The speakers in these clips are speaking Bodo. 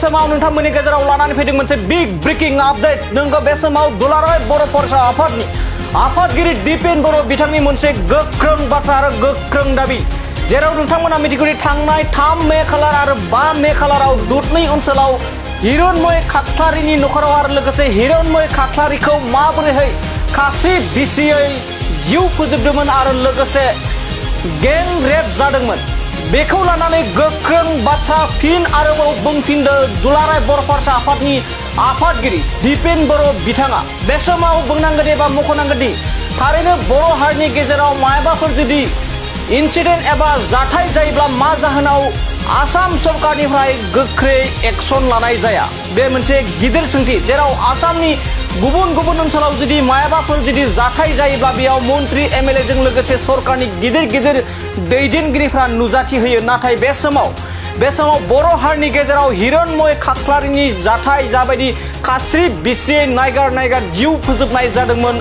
समाव नोंथांमोननि गेजेराव लानानै फैदों मोनसे बिग ब्रेकिं आपडेट नोंगौ बे समाव दुलाराय बर' फरायसा आफादनि आफादगिरि दिपेन बर' बिथांनि मोनसे गोख्रों बाथ्रा आरो गोख्रों दाबि जेराव नोंथांमोना मिथिगौ थांनाय 3 मे खालार आरो 5 मे खालाराव दुधनै ओनसोलाव हिरण्मय खाख्लारिनि नखराव आरो लोगोसे हिरण्मय खाख्लारिखौ माबोरैहाय खास्रि बिस्रियै जिउ फोजोबदोंमोन आरो लोगोसे गें रेप जादोंमोन बेखौ लानानै गोख्रों बाथ्रा फिन आरोबाव बुंफिनदों दुलाराय बर' फरायसा आफादनि आफादगिरि दिपेन बर' बिथाङा बे समाव बुंनांगोन एबा मख'नांगोन दि थारैनो बर' हारिनि गेजेराव मायाबाफोर जुदि इन्सिडेन्ट एबा जाथाय जायोब्ला मा जाहोनाव आसाम सरकारनिफ्राय गोख्रै एक्सन लानाय जाया बे मोनसे गिदिर सोंथि जेराव आसामनि गुबुन गुबुन ओनसोलाव जुदि मायाबाफोर जुदि जाथाय जायोब्ला बेयाव मन्त्रि एमएलए जों लोगोसे सरकारनि गिदिर गिदिर दैदेनगिरिफ्रा नुजाथि होयो नाथाय बे समाव बर' हारिनि गेजेराव हिरण्मय खाख्लारिनि जाथाय जाबायदि खास्रि बिस्रियै नायगार जिउ फोजोबनाय जादोंमोन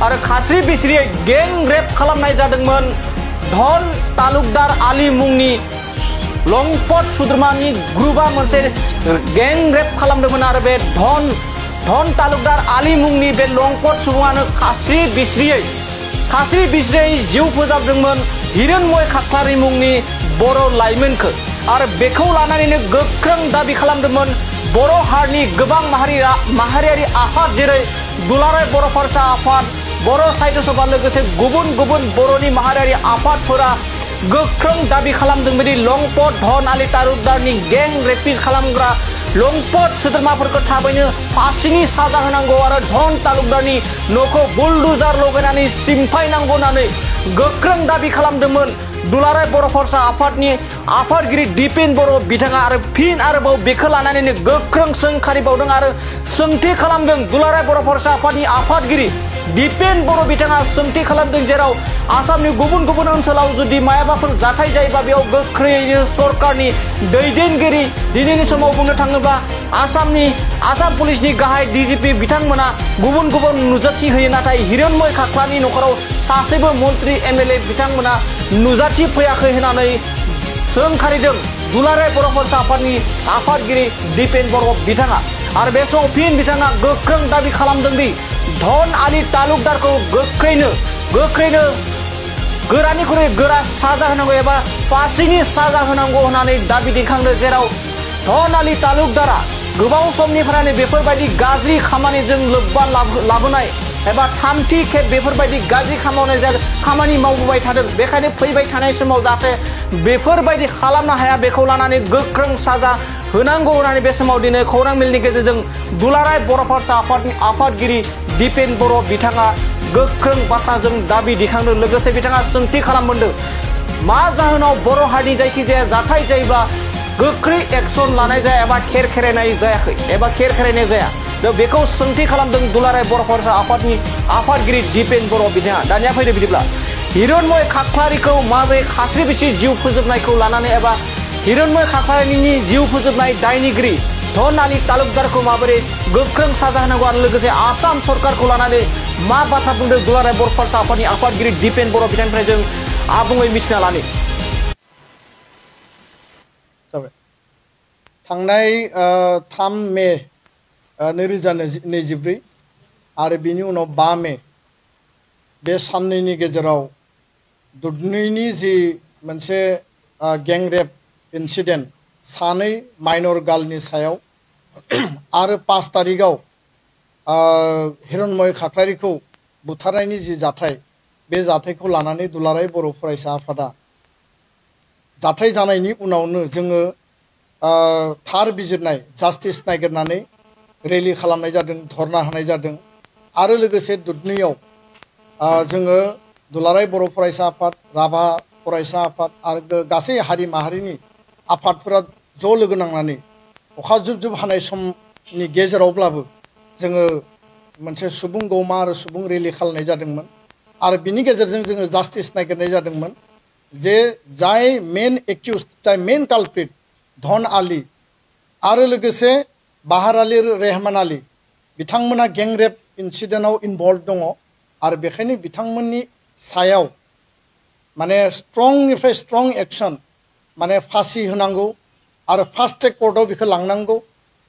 आरो खास्रि बिस्रियै गें रेप खालामनाय जादोंमोन धन तालुकदार आली मुंनि लंपट सुद्रमानि ग्रुपआ मोनसे गें रेप खालामदोंमोन आरो बे धन तालुकदार आली मुंनि बे लंपट सुबुङानो खास्रि बिस्रियै जिउ फोजाबदोंमोन हिरण्मय खाख्लारि मुंनि बर' लाइमोनखौ आरो बेखौ लानानैनो गोख्रों दाबि खालामदोंमोन बर' हारिनि गोबां माहारियारि आफाद जेरै दुलाराय बर' फरायसा आफाद बर' साहित्य सभा लोगोसे गुबुन गुबुन बर'नि माहारियारि आफादफोरा गोख्रों दाबि खालामदोंमोन लंपट धन आली तालुकदारनि गें रेपिस्ट खालामग्रा लंपट सोद्रोमाफोरखौ थाबैनो फासिनि साजा होनांगौ आरो धन तालुकदारनि न'खौ बुलडुजार लगायनानै सिमफायनांगौ होननानै गोख्रों दाबि खालामदोंमोन दुलाराय बर' फरायसा आफादनि आफादगिरि दिपेन बर' बिथाङा आरो फिन आरोबाव बेखौ लानानैनो गोख्रों सोंखारिबावदों आरो सोंथि खालामदों दुलाराय बर' फरायसा आफादनि आफादगिरि दिपेन बर' बिथाङा सोंथि खालामदों जेराव आसामनि गुबुन गुबुन ओनसोलाव जुदि मायाबाफोर जाथाय जायोबा बेयाव गोख्रैयैनो सरकारनि दैदेनगिरि दिनैनि समाव बुंनो थाङोब्ला आसाम पुलिसनि गाहाय डिजिपि बिथांमोना गुबुन गुबुन नुजाथि होयो नाथाय हिरण्मय खाख्लानि नखराव सासेबो मन्त्रि एमएलए बिथांमोना नुजाथि फैयाखै होननानै सोंखारिदों दुलाराय बर' फरायसा आफादनि आफादगिरि दिपेन बर' बिथाङा आरो बे समाव फिन बिथाङा गोख्रों दाबि खालामदों दि धन आली तालुकदारखौ गोख्रैनो गोरानिख्रुइ गोरा साजा होनांगौ एबा फासिनि साजा होनांगौ होननानै दाबि दैखांदों जेराव धन आली तालुकदारा गोबाव समनिफ्रायनो बेफोरबायदि गाज्रि खामानिजों लोब्बा लाबोनाय एबा थामथि खेब बेफोरबायदि गाज्रि खामानि मावबोबाय थादों बेखायनो फैबाय थानाय समाव जाहाथे बेफोरबायदि खालामनो हाया बेखौ लानानै गोख्रों साजा होनांगौ होननानै बे समाव दिनै खौरां मेलनि गेजेरजों दुलाराय बर' फरायसा आफादनि आफादगिरि दिपेन बर' बिथाङा गोख्रों बाथ्राजों दाबि दैखांदों लोगोसे बिथाङा सोंथि खालामबोदों मा जाहोनाव बर' हारिनि जायखिजाया जाथाय जायोब्ला गोख्रै एक्सन लानाय जाया एबा खेरखेरायनाय जाया बेखौ सोंथि खालामदों दुलाराय बर' फरायसा आफादनि आफादगिरि दिपेन बर' बिथाङा दानिया फैदो बिदिब्ला हिरण्मय खाख्लारिखौ माबोरै खास्रि बिस्रि जिउ फोजोबनायखौ लानानै एबा हिरण्मय खाख्लारिनि जिउ फोजोबनाय दायनिगिरि धन आली तालुकदारखौ माबोरै गोख्रों साजा होनांगौ आरो लोगोसे आसाम सरकारखौ लानानै मा बाथ्रा बुंदों दुलाराय बर' फरायसा आफादनि आफादगिरि दिपेन बर' बिथांनिफ्राय जों आबुङै मिथिना लानो जाबाय थांनाय 3 मे 2024 आरो बिनि उनाव 5 मे बे साननैनि गेजेराव दुधनैनि जि मोनसे गें रेप इन्सिडेन्ट सानै माइनर गार्लनि सायाव आरो 5 तारिखआव हिरण्मय खाख्लारिखौ बुथारनायनि जि जाथाय बे जाथायखौ लानानै दुलाराय बर' फरायसा आफादा जाथाय जानायनि उनावनो जोङो थार बिजिरनाय जास्टिस नागिरनानै रेलि खालामनाय जादों धरना होनाय जादों आरो लोगोसे दुधनैयाव जोङो दुलाराय बर' फरायसा आफाद राभा फरायसा आफाद आरो गासै हारि माहारिनि आफादफोरा ज' लोगो नांनानै अखा जुब जुब हानाय समनि गेजेरावब्लाबो जोङो मोनसे सुबुं गौमा आरो सुबुं रेलि खालामनाय जादोंमोन आरो बिनि गेजेरजों जोङो जास्टिस नागिरनाय जादोंमोन जे जाय मेन एक्यूज जाय मेन कालप्रिट धन आली आरो लोगोसे बाहार आली रेहमान आली बिथांमोना गें रेप इन्सिडेन्टआव इनभल्व दङ आरो बेखायनो बिथांमोननि सायाव माने स्ट्रंनिफ्राय स्ट्रं एक्शन माने फासि होनांगौ आरो फास्ट ट्रेक कोर्टआव बेखौ लांनांगौ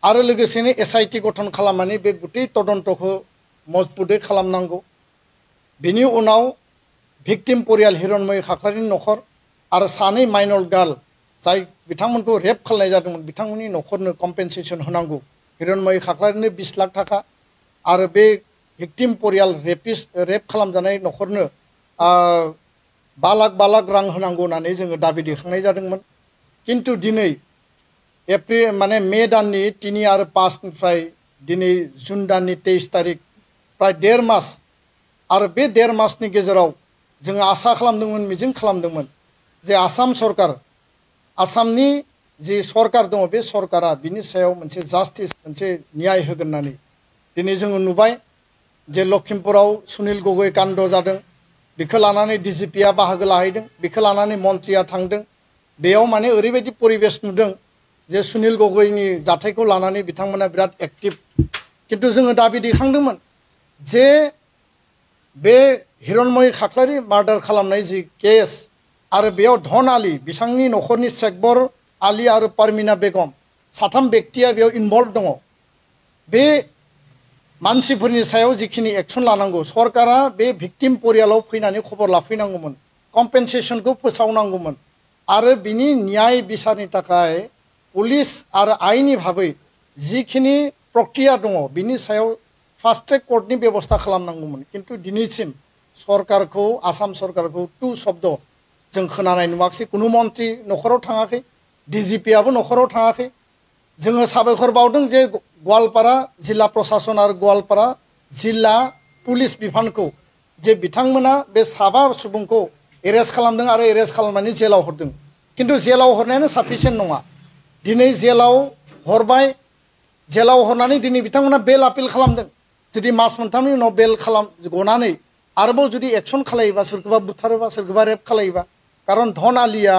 आरो लोगोसेनो SIT गठन खालामनानै बे गुटै तदन्तखौ मजबुतै खालामनांगौ बेनि उनाव भिक्टिम परियाल हिरण्मयी खाख्लारिनि नखर आरो सानै माइनर गार्ल जाय बिथांमोनखौ रेप खालामनाय जादोंमोन बिथांमोननि नखरनो कम्पेनसेसन होनांगौ हिरण्मयी खाख्लारिनो 20 लाख थाखा आरो बे भिक्टिम परियाल रेप खालामजानाय नखरनो 5 लाख रां होनांगौ होननानै जोङो दाबि दैखांनाय जादोंमोन किन्तु दिनै एप्रिल माने मे दाननि 3 आरो 5 निफ्राय दिनै जुन दाननि 23 तारिख प्राय 1.5 मास आरो बे 1.5 मासनि गेजेराव जोङो आसा खालामदोंमोन मिजिं खालामदोंमोन जे आसाम सरकार आसामनि जि सरकार दङ बे सरकारा बिनि सायाव मोनसे जास्टिस मोनसे न्याय होगोन होननानै दिनै जोङो नुबाय जे लखिमपुराव सुनिल गगৈ काण्ड जादों बेखौ लानानै DGPआ बाहागो लाहैदों बेखौ लानानै मन्थ्रिया थांदों बेयाव माने ओरैबायदि परिबेस नुदों जे सुनिल गगैनि जाथायखौ लानानै बिथांमोना बिराद एक्टिभ किन्तु जोङो दाबि दैखांदोंमोन जे बे हिरण्मयी खाख्लारि मार्डार खालामनाय जि केस आरो बेयाव धन आली बिथांनि नखरनि शेखबर आली आरो परमिना बेगम साथाम बेक्तिया बेयाव इनभल्भ दङ बे मानसिफोरनि सायाव जिखिनि एक्सन लानांगौ सरकारा बे भिक्टिम परियालाव फैनानै खबर लाफैनांगौमोन कम्पेनसेसनखौ फोसावनांगौमोन आरो बिनि न्याय बिसारनि थाखाय पुलिस आरो आइननि भाबै जिखिनि प्रक्रिया दङ बिनि सायाव फास्ट ट्रेक कोर्टनि बेबस्था खालामनांगौमोन किन्तु दिनैसिम सरकारखौ आसाम सरकारखौ टु शब्द जों खोनानाय नुवाखै कुनु मन्थ्रि नखराव थाङाखै DGPआबो नखराव थाङाखै जोङो साबायखर बावदों जे गवालपारा जिल्ला प्रशासन आरो गवालपारा जिल्ला पुलिस बिफानखौ जे बिथांमोना बे साबा सुबुंखौ एरेस्ट खालामदों आरो एरेस्ट खालामनानै जेलाव हरदों किन्तु जेलाव हरनायानो साफिसियेन्ट नङा दिनै जेलाव हरबाय जेलाव हरनानै दिनै बिथांमोना बेल आपिल खालामदों जुदि मास मोनथामनि उनाव बेल गनानै आरोबाव जुदि एक्सन खालायोबा सोरखौबा बुथारोबा सोरखौबा रेप खालायोबा कारण धन आलिया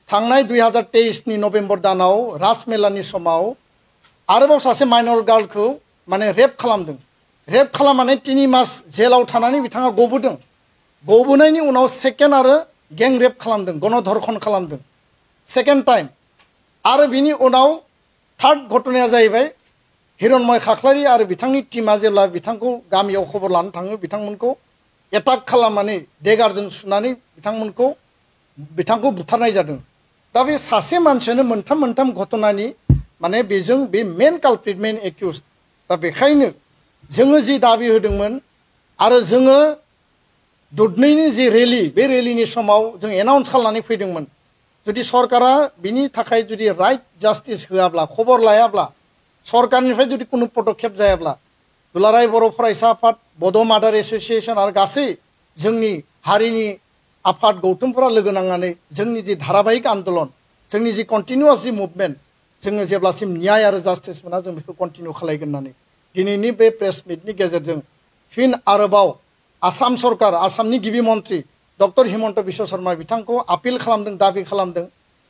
थांनाय 2023 नि नभेम्बर दानाव राजमेलानि समाव आरोबाव सासे माइनर गार्लखौ माने रेप खालामदों रेप खालामनानै 3 मास जेलाव थानानै बिथाङा गबोदों गबोनायनि उनाव सेकेन्ड आरो गें रेप खालामदों गणधर्षण खालामदों सेकेन्ड टाइम आरो बिनि उनाव थार्ड घटनाया जाहैबाय हिरण्मयी खाख्लारि आरो बिथांनि टीमा जेब्ला बिथांखौ गामियाव खबर लानो थाङो बिथांमोनखौ एटाक खालामनानै देगारजों सुनानै बिथांखौ बुथारनाय जादों दा बे सासे मानसियानो मोनथाम घटनानि माने बेजों बे मेन कालप्रिट मेन एक्यूज दा बेखायनो जोङो जि दाबि होदोंमोन आरो जोङो दुधनैनि जि रेली बे रेलीनि समाव जों एनाउन्स खालामनानै फैदोंमोन जुदि सरकारा बिनि थाखाय जुदि राइट जास्टिस होआब्ला खबर लायाब्ला सरकारनिफ्राय जुदि कुनु पदक्षेप जायाब्ला दुलाराय बर' फरायसा आफाद बड' मादार एस'सिएशन आरो गासै जोंनि हारिनि आफाद गौथुमफोरा लोगो नांनानै जोंनि जि धाराबाहिक आन्दोलन जोंनि जि कन्टिनिउआस जि मुभमेन्ट जोङो जेब्लासिम न्याय आरो जास्टिस मोना जों बेखौ कन्टिनिउ खालायगोन होननानै दिनैनि बे प्रेस मिटनि गेजेरजों फिन आरोबाव आसाम सरकार आसामनि गिबि मन्थ्रि डक्टर हिमन्त बिश्व शर्मा बिथांखौ आपिल खालामदों दाबि खालामदों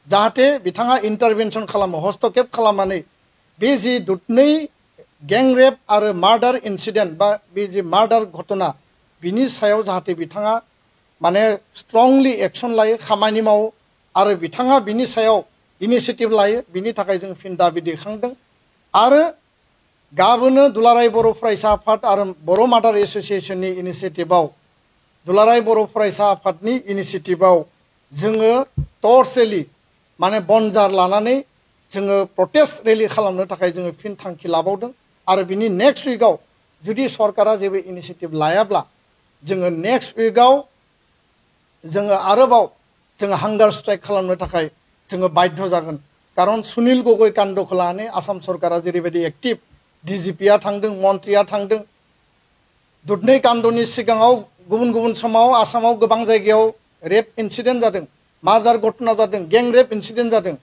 जाहाथे बिथाङा इन्टारभेनसन खालामो हस्तक्षेप खालामनानै बे जि दुधनै गें रेप आरो मार्डार इन्सिडेन्ट बा बे जि मार्डार घटना बिनि सायाव जाहाथे बिथाङा माने स्ट्रंलि एक्सन लायो खामानि मावो आरो बिथाङा बिनि सायाव इनिशिएटिभ लायो बिनि थाखाय जों फिन दाबि दैखांदों आरो गाबोनो दुलाराय बर' फरायसा आफाद आरो बर' मादार एस'सिएशननि इनिशिएटिभआव दुलाराय बर' फरायसा आफादनि इनिशिएटिभआव जोङो टर्च रेली माने बनजार लानानै जोङो प्रटेस्ट रेली खालामनो थाखाय जोङो फिन थांखि लाबावदों आरो बिनि नेक्स्ट उइकआव जुदि सरकारा जेबो इनिशिएटिभ लायाब्ला जोङो नेक्स्ट उइकआव जोङो आरोबाव जोङो हांगार स्ट्राइक खालामनो थाखाय जोङो बाध्य जागोन कारण सुनिल गगৈ काण्डखौ लानानै आसाम सरकारा जेरैबायदि एक्टिभ DGPआ थांदों मन्थ्रिया थांदों दुधनै काण्डनि सिगाङाव गुबुन समाव आसामाव गोबां जायगायाव रेप इन्सिडेन्ट जादों मार्डार घटना जादों गें रेप इन्सिडेन्ट जादों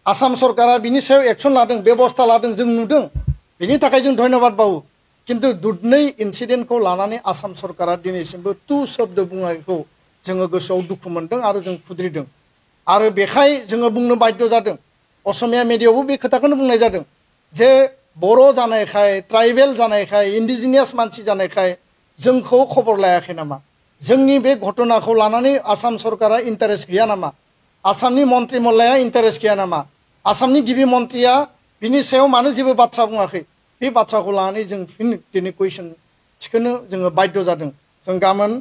आसाम सरकारा बिनि सायाव एक्सन लादों बेबस्था लादों जों नुदों बिनि थाखाय जों धन्यबाद बावो किन्तु दुधनै इन्सिडेन्टखौ लानानै आसाम सरकारा दिनैसिमबो टु शब्द बुंनायखौ जोङो गोसोआव दुखु मोनदों आरो जों खुद्रिदों आरो बेखाय जोङो बुंनो बाध्य जादों असमिया मिडियायावबो बे खोथाखौनो बुंनाय जादों जे बर' जानायखाय ट्राइबेल जानायखाय इन्डिजिनियास मानसि जानायखाय जोंखौ खबर लायाखै नामा जोंनि बे घटनाखौ लानानै आसाम सरकारा इन्टारेस्ट गैया नामा आसामनि मन्त्रि मल्लाया इन्टारेस्ट गैया नामा आसामनि गिबि मन्थ्रिया बिनि सायाव मानो जेबो बाथ्रा बुङाखै बे बाथ्राखौ लानानै जों फिन दिनै कुइसन थिखोनो जोङो बाध्य जादों जों गाबोन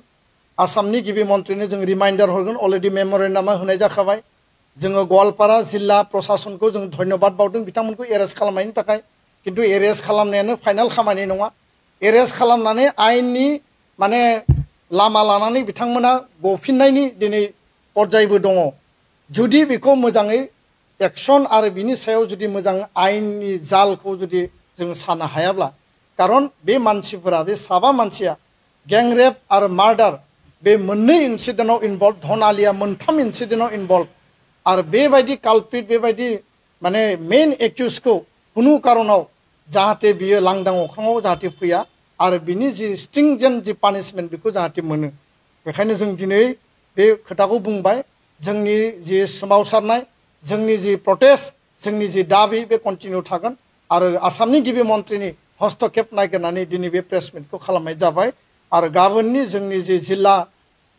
आसामनि गिबि मन्थ्रिनो जों रिमाइन्डार हरगोन अलरेडि मेम'रेन्डामा होनाय जाखाबाय जोङो गवालपारा जिल्ला प्रशासनखौ जों धन्यबाद बावदों बिथांमोनखौ एरेस्ट खालामनायनि थाखाय किन्तु एरेस्ट खालामनायानो फाइनाल खामानि नङा एरेस्ट खालामनानै आयेननि माने लामा लानानै बिथांमोना गफिननायनि दिनै पर्यायबो दङ जुदि बेखौ मोजाङै एक्सन आरो बिनि सायाव जुदि मोजां आयेननि जालखौ जुदि जों सानो हायाब्ला खारन बे मानसिफोरा बे साबा मानसिया गैंरेप आरो मार्डार बे मोननै इन्सिडेन्टआव इनभल्भ धनालिया मोनथाम इन्सिडेन्टआव इनभल्भ आरो बेबायदि कालप्रिट बेबायदि माने मेन एक्यूजखौ कुनु कारनाव जाहाथे बियो लांदां अख्राङाव जाहाथे फैया आरो बिनि जि स्ट्रिंजेन्ट जि पानिशमेन्ट बेखौ जाहाथे मोनो बेखायनो जों दिनै बे खोथाखौ बुंबाय जोंनि जि सोमावसारनाय जोंनि जि प्रटेस्ट जोंनि जि दाबि बे कन्टिनिउ थागोन आरो आसामनि गिबि मन्थ्रिनि हस्तक्षेप नागिरनानै दिनै बे प्रेस मिटखौ खालामनाय जाबाय आरो गाबोननि जोंनि जि जिल्ला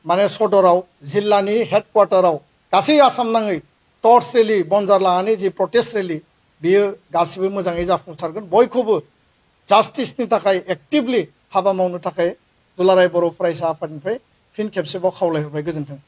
माने सदराव जिल्लानि हेडक्वार्टाराव गासै आसाम नाङै टर्च रेलि बनजार लानानै जि प्रटेस्ट रेलि बियो गासिबो मोजाङै जाफुंसारगोन बयखौबो जास्टिसनि थाखाय एक्टिभलि हाबा मावनो थाखाय दुलाराय बर' फरायसा आफादनिफ्राय फिन खेबसेबाव खावलायहरबाय गोजोन्थों